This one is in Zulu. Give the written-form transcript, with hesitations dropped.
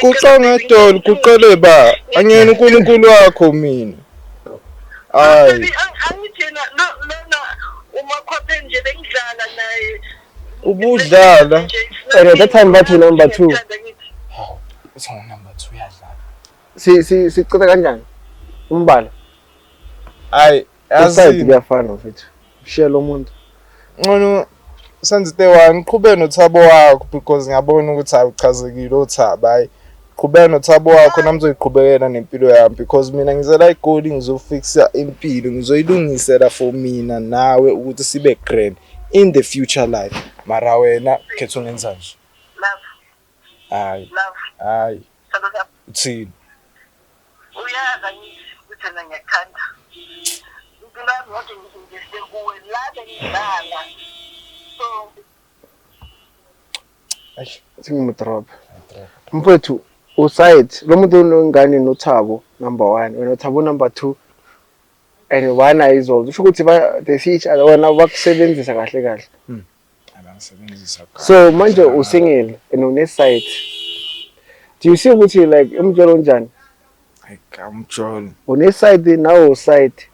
Guqa ngedolo, guqele ba. Angiyena uNkulunkulu wakho mina. Hayi. Baby, angithi yena lona umakhwaphe nje bengidlala naye. Ubudlala. And at that time bathi number two. Hawu, uthi ngo-number 2 uyadlala. Si si sicela kanjani? Umbala. Hayi, Uside yazi kuyafana mfethu. Shiya lo muntu. ngcono senze into eyi-one, qhubeke nothabo wakho because ngiyabona ukuthi hayi uchazekile uthabo, hayi. Qhubeka nothabo wakho nami ngizoyiqhubekela nempilo yami because mina ngizela iGoli ngizofixa impilo, ngizoyilungisela for mina nawe ukuthi sibe grand in the future life. Mara wena khetha ungenza nje. Love, Hayi, love, hayi. sithando sami. Uthini? Uyazi angithi ukuthi mina ngiyakuthanda. Impilo yami yonke ngi-investe kuwe la bengidlala. So Eish, Singimdrop. Mfethu uside lo muntu unengane noThabo number 1 wena uThabo number 2 and one ayizolo. Usho ukuthi ba they see each other, wena bakusebenzisa kahle kahle. Abangisebenzisa. So manje usingle and une side. Do you see ukuthi like umjolo unjani? Hayi, umjolo. Une side nawe uside.